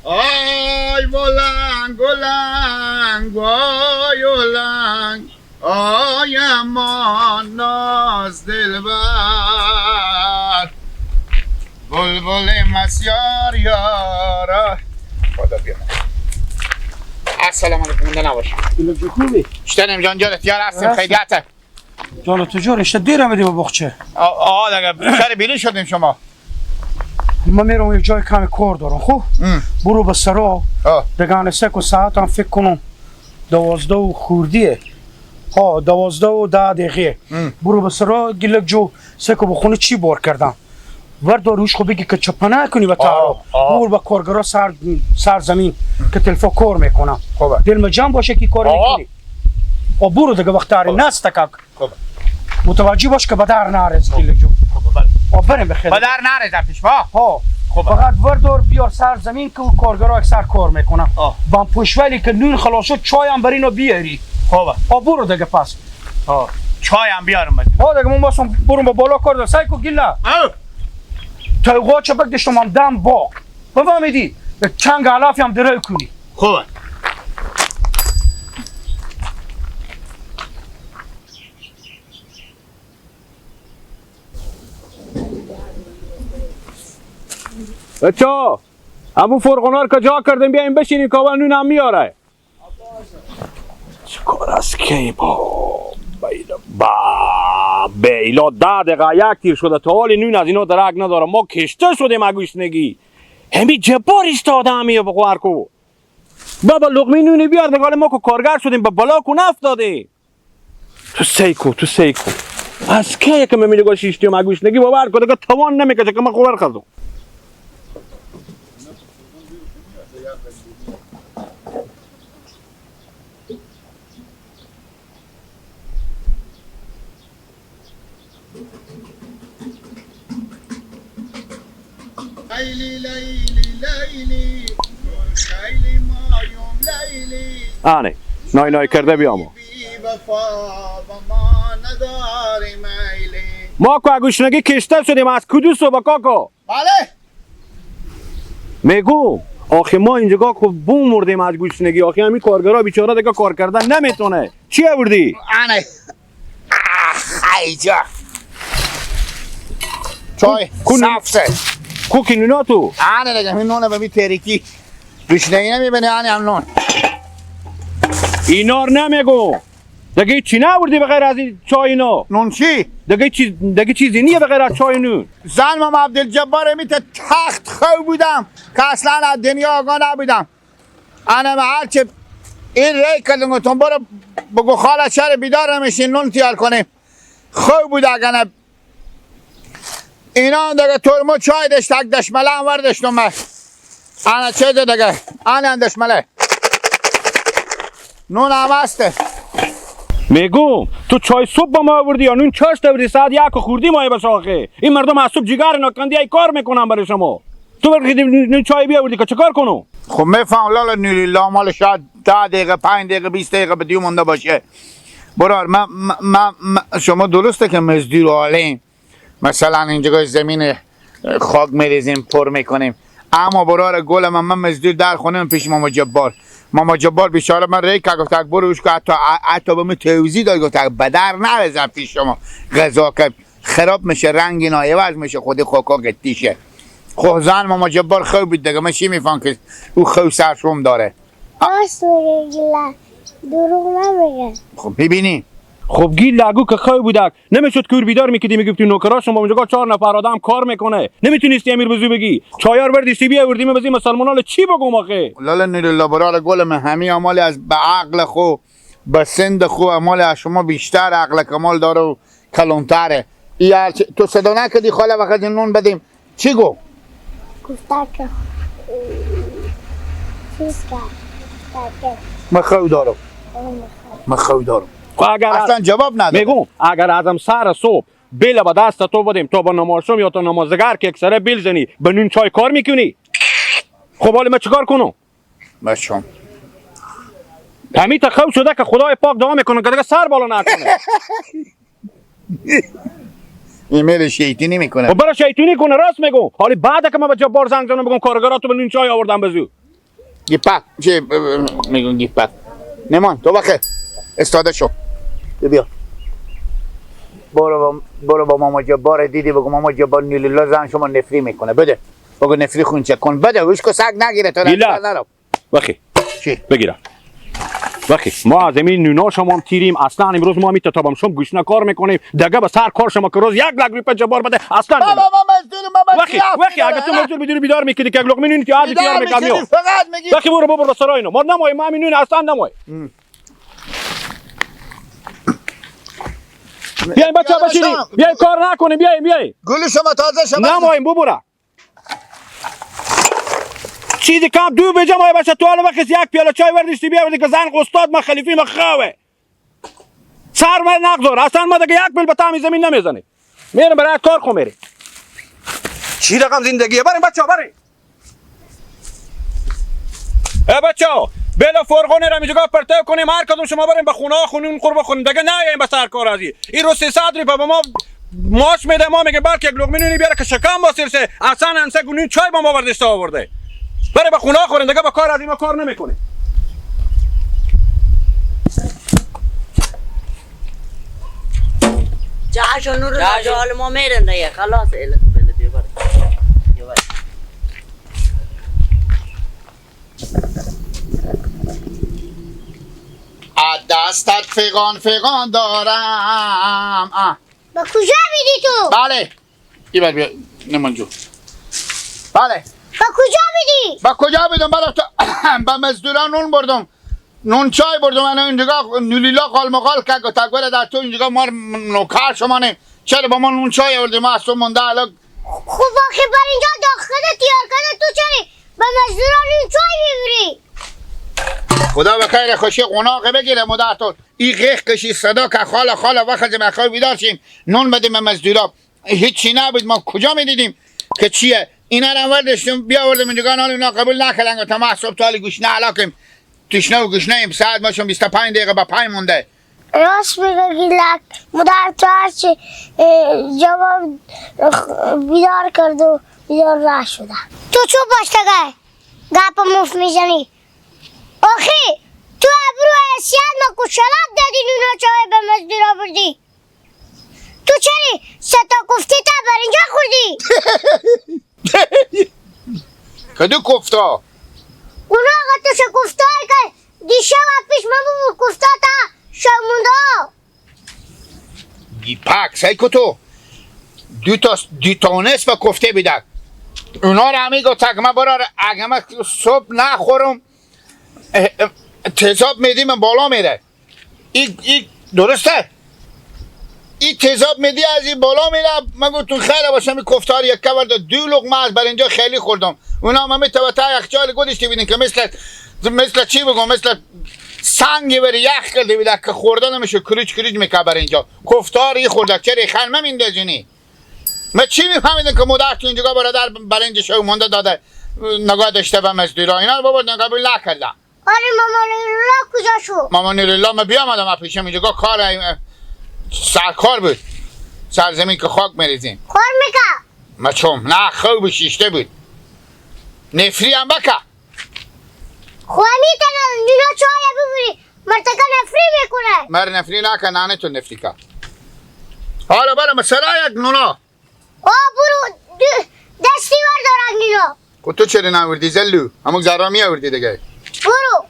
آی بلنگ بلنگ وای بلنگ آی امان ناز دلبر بلبل مسیار یارا. خدا بیامد. السلام علیکم. مونده نباش. خوبی؟ شتنم جان جانت یار هستیم خیلیته. جان تو جان اشته دیر آمدی با بخچه. آه دیگه سر بیرون شدیم شما. من میرم یک جای کمی کار دارم خب؟ برو به سرا دیگه سه ساعت هم فکر کنم 12 و خوردیه. ها 12:10. برو به سرا گلک جو سکو بخونه چی بار کردم. وردار روش خو بگی که چپنه کنی به تارا. برو به کارگرا سر زمین که تلفا کار میکنم. خوبه. دل جمع باشه که کار میکنی. آ برو دیگه وقت داری نست کاک. خوبه. متوجه باش که به در نرز گلک جو. خوبه بله. آ بریم بخیر. به در نرز پیش ما. ها. خوبه. فقط وردار بیار سر زمین که کارگرا اکثر کار میکنم. با پشولی که نون خلاص شد چای هم بر اینو بیاری. خوبه. آ برو دیگه پس. ها. چای هم بیارم بده. ها دیگه من واسم برم به بالا کار دارم. سعی کو گیلا. تا چه بگدشتم هم دم باغ. بفهمیدی؟ چنگ علافی هم درای کنی. خوبه. بچه ها همون فرقونار که جا کردیم بیاییم بشینیم که اول نون هم میاره. چه کار است که با بیلا 10 دقیقه یک تیر شده تا حال نون از اینا درک نداره. ما کشته شدیم از گشنگی. همی جبار ایستاده همی بخور کو بابا لقمه نونی بیار دیگه. ما که کارگر شدیم به بلا کو نفتادیم. تو سیکو تو سیکو از که که من میگه شیشتیم از گشنگی باور کن دیگه توان نمیکشه که من خبر خزم. لیلی لیلی لیلی خیلی مایم لیلی. آنه نای نای کرده بیامو. ما که گشنگی کشته شدیم از کدو صبح کاکا. بله میگو آخه ما اینجا که بوم مردیم از گشنگی. آخه همین کارگرا بیچاره دیگه کار کردن نمیتونه. چی آوردی؟ آنه ایجا چای صاف کوکی نونا تو؟ آنه دیگه این نونه به می تریکی گشنگی نمیبینی. آنه هم نون اینا رو نمیگو دیگه چی نبردی به غیر از این چای اینا؟ نون چی؟ دیگه چیزی نیه به غیر از چای نون. زن مام عبدالجبار میت تخت خو بودم که اصلا از دنیا آگاه نبودم. انا هرچه این ری کردم گفتم برو بگو خاله چرا بیدار نمیشین نون تیار کنیم. خو بود اگه اینا دیگه ترمو چای داشت تک دشمله هم وردشتم من. انا چه دیگه انا هم دشمله نون هم هسته. میگم تو چای صبح با ما آوردی یا نون چاشت آوردی؟ ساعت 1 خوردی مایه بس آخه. این مردم از صبح جگر نکندی ای کار میکنن برای شما. تو برخی نون چای بیاوردی که چه کار کنم؟ خب میفهم لالا نوری لامال شاید 10 دقیقه 5 دقیقه 20 دقیقه به دیو مونده باشه. برار من شما درسته که مزدور عالیم مثلا اینجا زمین خاک میریزیم پر میکنیم، اما برار گل من مزدور در خونه پیش ماما جبار. ماما جبار بیچاره من ری که گفت برو که حتی به من توضیح داد گفت بدر نرزم پیش شما غذا که خراب میشه رنگ اینا عوض میشه خود خاکا قطیشه. خب زن ماما جبار خوب بود دیگه من چی میفهم که او خو سرشم داره. راست میگه گیلا دروغ نمیگه. خب میبینی خب گیل لگو که خوب بودک نمیشد کور بیدار میکدی میگفتی نوکرا شما اونجا 4 نفر آدم کار میکنه نمیتونستی امیر بزو بگی چایار بردی بیاوردیم بزی مسلمانال چی بگم آخه؟ لالا نور برار گل من همه امال از به عقل خو به سند خو امال از شما بیشتر عقل کمال داره و کلونتره. تو صدا نکردی خاله وقت نون بدیم چی گو؟ گفت که چیز کرد من خو دارم من خو دارم. اگر اصلا جواب نداره. میگم اگر ازم سر صبح بیل به دست تو بدیم تو با نمازشم یا تو نمازگر که اکثره بیل زنی به نون چای کار میکنی. خب حالا من چیکار کنم؟ بچم همین تا خوب شده که خدای پاک دعا میکنه که دیگه سر بالا نکنه. ایمیل شیطانی میکنه. خب برای شیطانی کنه راست میگم. حالا بعد که من به جبار زنگ زنم بگم کارگراتو به نون چای آوردم بزو. گیپک چه میگن گیپک نمان تو بخیر استاده شو بیا برو با ماما جبار دیدی بگو ماما جبار نیلیلا زن شما نفری میکنه بده بگو نفری خونچه کن بده وش کو سگ نگیره تو نرو وخی چی بگیرم وخی ما از این نونا شما تیریم اصلا امروز ما میتا تابم شما گوشنا کار میکنیم دگه به سر کار شما که روز 1 لک روپیه جبار بده اصلا بابا ما مزدور بابا وخی اگه تو مزدور بدونی بیدار میکنی که لقمه نون که عادی تیار میکنی فقط میگی وخی برو بابا سرای اینو ما نمای ما همین نون اصلا نمای بیاین بچه بشینیم بیاین کار نکنیم بیاین بیاین گل شما تازه شما نمایم ببره چیزی کم دو بجا مای بچه تو حالا وقت یک پیاله چای وردشتی بیاوردی که زن استاد ما خلیفی ما خواه سر من نگذار اصلا ما دیگه یک بیل به تعمی زمین نمیزنه میرم برای کار خو میریم چی رقم زندگیه بریم بچه ها بریم ای بچه ها بلا فرغونه را اینجا پرتو کنیم هر کدوم شما بریم به خونه ها خونون خور بخوریم دیگه نیایم به سر کار ازی این رو 300 روپیه به ما ماش میده ما میگه بلکه یک لقمه نونی بیاره که شکم باسیر شه اصلا همسه گونی چای با ما برداشته آورده بره به خونه خوریم دیگه با کار از ما کار نمیکنه جاشو نور حال ما میرن دیگه خلاص الک بله بیا بره از دستت فغان فغان دارم. با کجا میدی تو؟ بله ایبر بیا نمان جو. بله با کجا میدی؟ با کجا بدم؟ بله تو با مزدوران نون بردم، نون چای بردم. من اینجا نولیلا قال مقال که تگوره در تو اینجا ما نوکر شما نه، چرا با ما نون چای آوردی؟ ما از تو مونده الان. خب واقعی بر اینجا داخل تیار کرده، تو چرا با مزدوران نون چای میبری؟ خدا به خیر خوشی قناقه بگیره مادر تو. این قیخ کشی صدا که خاله خاله وقت بخیر بیدار شیم نون بدیم به مزدورا. هیچی نبود، ما کجا میدیدیم که چیه؟ اینا رو وردشتیم بیاوردیم اینجا، حالا اینا قبول نکردن. گفتم ما صبح تا گوش نه علاقیم تشنه و گوش نیم. ساعت ما شون 25 دقیقه با 5 مونده. راست میگه گیلک مادر تو هرچی جواب بیدار کرد و بیدار نشده. تو چوب باش دیگه گپ مفت میزنی. آخی تو ابرو حیثیت ما کشلک دادی نونا چای به مزدور آوردی. تو چرا سه تا کفتی تا بر اینجا خوردی؟ کدو کفتا؟ اونا آقا تو چه کفتایی که دیشب پیش من بود کفتا تا شمونده. گیپک سعی کو تو دو تا نصف کفته بیدک. اونا رو همی گفت که من برار اگه من صبح نخورم تیزاب میدی من بالا میره. این درسته؟ این تیزاب میدی از این بالا میره. من گفتم خیلی باشم این کفتار یک کورد دو لقمه از بر اینجا خیلی خوردم. اونا من میتوه یخچال گذاشته بودین که مثل چی بگم، مثل سنگی بر یخ کرده بوده که خورده نمیشه، کریج کریج میکه بر اینجا. کفتار یه خورده چرا خل من میندازینی؟ من چی میفهمیدم که مادر تو اینجا برادر بر اینجا شو مونده داده نگاه داشته به مزدورا. اینا بابا قبول نکردم. آره مامان الله کجا شو؟ مامان الله من بیامدم پیشم اینجا کار سرکار بود، سرزمین که خاک میریزیم. کار میکرد؟ ما چون نه خوب شیشته بود. نفری هم بکه. خب میتونه نونا چای ببری مرتکه نفری میکنه. مر نفری نکن، نانه تو نفری کن. حالا برم سرای یک نونا. آه برو دستی وردارک نونا. خب تو چرا نآوردی زلو؟ همون زرا می آوردی دیگه. برو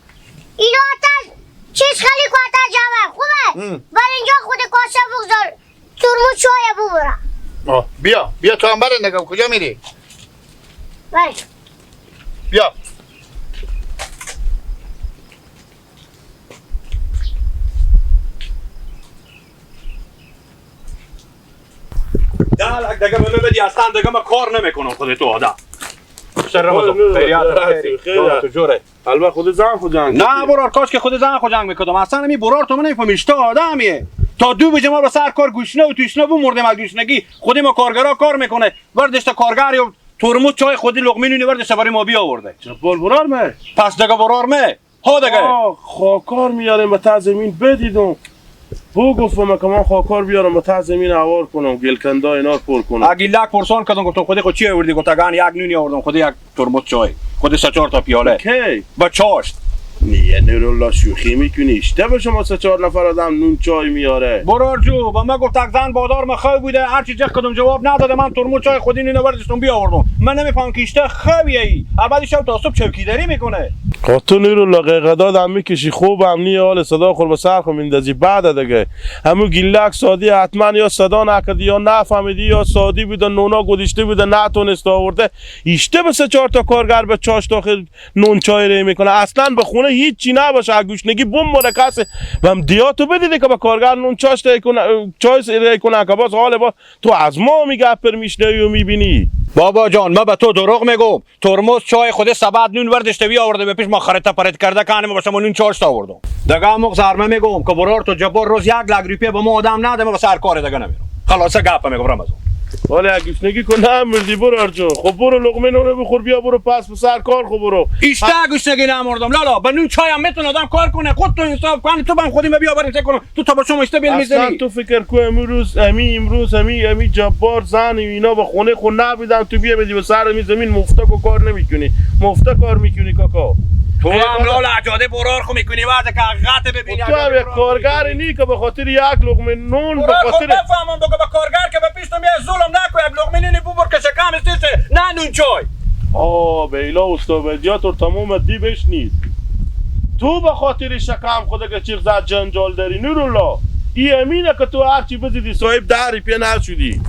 اینا تا چیز خیلی کاتا جوه خوبه. بر اینجا خود کاسه بگذار ترموز چای ببره. بیا بیا تو هم برن دیگه، کجا میری؟ بر بیا. ده لک دیگه به بدی اصلا دیگه من کار نمیکنم. خودت تو آدم خیریت خیریت جوره. البته خود زن خود جنگ نه برار، کاش که خود زن خود جنگ میکردم. اصلا می برار تو من نمیفهمی تا آدمیه. تا دو بجه ما به سر کار گوشنه و تشنه بو مردم از گوشنگی. خود ما کارگرا کار میکنه، وردشته کارگر یا ترمز چای خودی لقمه نونی وردشته برای ما بیاورده. جبال برار مه پس دیگه برار مه ها دیگه خاکار میاریم به تا زمین بدیدم بو گفتم که من خاکار بیارم با ته زمین هوار کنم گلکندا اینا رو پر کنم. اگه لک پرسان کردم گفتم خودی خود چی آوردی؟ گفت اگه یک نونی آوردم خودی یک ترمز چای خودی سه چهار تا پیاله. کی؟ با چاشت. نه نورالله شوخی میکنی؟ اشته به شما سه چهار نفر آدم نون چای میاره. برار جو با من گفت زن بادار من خواب بوده هرچی جخ کدوم جواب نداده من ترمز چای خودی نون برداشتم بیاوردم. من نمیفهمم که اشته خویه ای. البته شب تا صبح چوکیداری میکنه. خب تو نورالله قیقداد هم میکشی خوب هم نی حال صدا خور به سر خو میندازی بعد دیگه همو گیلک سادی حتما یا صدا نکردی یا نفهمیدی یا سادی بوده نونا گذاشته بوده نتونست آورده ایشته به سه چهار تا کارگر به چاش داخل نون چای ری میکنه اصلا به خونه هیچی نباشه گوشنگی بم مرکز و دیاتو بدیده که به کارگر نون چاش ری کنه چای ری کنه که باز حال با تو از ما میگه پر میشنوی و میبینی. بابا جان من به تو دروغ میگم ترمز چای خود سبد نون وردشته بی آورده به پیش ما خرطه پرت کرده کنم با شما نون چاش آوردم دیگه هم زرمه میگم که برار تو جبار روز 1 لک روپیه به ما آدم نده ما سر کار دیگه نمیرم. خلاصه گپ میگم رمضان. حالا گوشنگی کن نمردی برو جون. خب برو لقمه نونه بخور بیا برو پس به سر کار خب برو. ایشته گوشنگی نمردم لالا به نون چای هم میتونه آدم کار کنه خود تو انصاف کن تو بم خودی بیا بریم کنم تو تا با شما اشته بیل میزنی. اصلا تو فکر کو امروز امی امروز امی جبار زن اینا به خونه خود نبیدم تو بیا بدی به سر می زمین مفته کو کار نمیکنی مفته کار میکنی کاکا. تو هم لالا اجاده برار خو میکنی وقت که غلط ببینی تو هم یک کارگر نی که به خاطر یک لقمه نون به خاطر بفهمم بگو به کارگر که به پیش تو میای ظلم نکن یک لقمه نونی ببر که شکم است نه نون چای. آ بیلا استاد تو تمام دی بشنید تو به خاطر شکم خود که چیز زد جنجال داری نورالله ای امینه که تو هرچی بزیدی صاحب 10 روپیه نشدی.